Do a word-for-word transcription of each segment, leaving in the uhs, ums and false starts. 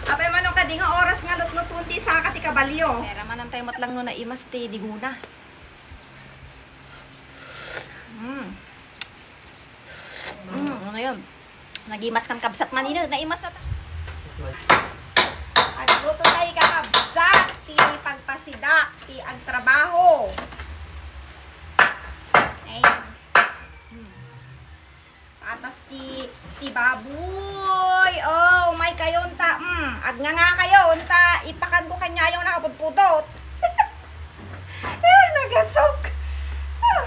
Apay, mano kadi nga oras nga lutlutuon ti saka ti kabalyo? Pero manantay met lang no naimas ti digona. Mm. Mm, ano yun? Nagimas kan kabsat man ino, naimas na ta-, agluto tayo, kakabsat, ti pagpasidak, ti agtrabaho. Ayan. Mm. Patas ti, ti baboy. Oh, may kayo unta. Mm, agnganga kayo unta. Ipakan ko kanya yung nakapudpudot. Ah, nagasok. Ah.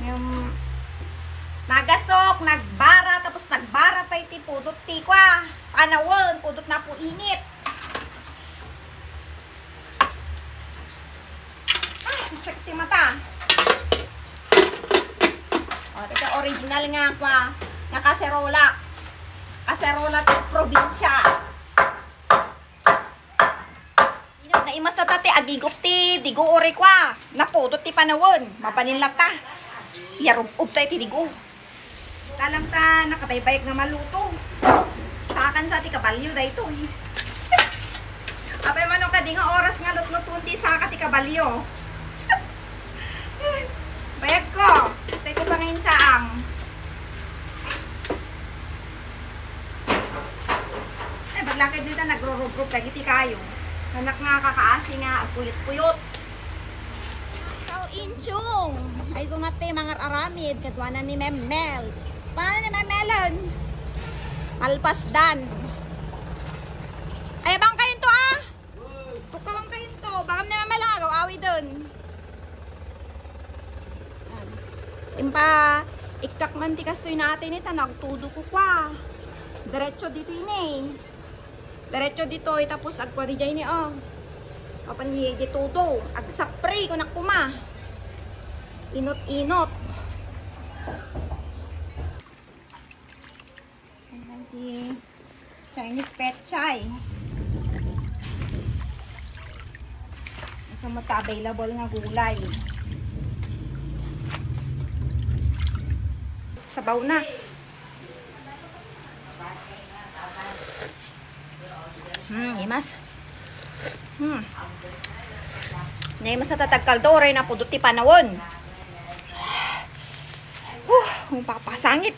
Yung nagasok, nagbara, tapos nagbara pa iti pudot ti kwa. Panawen, pudot na po init. Ay, sakit ti mata. O, ito original nga kwa, nga kaserola. Kaserola ti probinsya. Naimas ta ti agigup ti digo uri kwa. Napudot ti panawen. Mabanin latta. Yarub-ub ta iti digo. Talang ta nakabaybayag nga maluto. Sakan sa ti kabalyo daytoy. Apay, mano kadi nga oras nga lutlutuon ti saka ti kabalyo? Bayag ko. Tay ko panginsaang. Ay, baglakad nita, nagrurubrup dagiti kayo. Anak nga kakaasi nga agpuyot-puyot. Tao inchong. Ay, sungat ti mangar-aramid. Kaduanan ni Memel. Paano ni Memelon? Malpasdan. Ay, abang kayo to, ah! Tukawang kayo to. Bagam ni Memel, ah, agaw-awi dun. Impa, ikkak man ti kastoy natin ita, nagtudo ko kwa. Diretso dito ini. Diretso dito, eh, tapos agkwa di jay ni, oh. Apan di, di todo. Agsapre ko na kuma. Inot-inot. Ayan, di Chinese pechay. Gusto mo ta available nga gulay. Sabaw na. Hmm, imas. Hmm. Naimas sa tatagkaldo, oray napudot ti panawen. Huh, kung papasangit.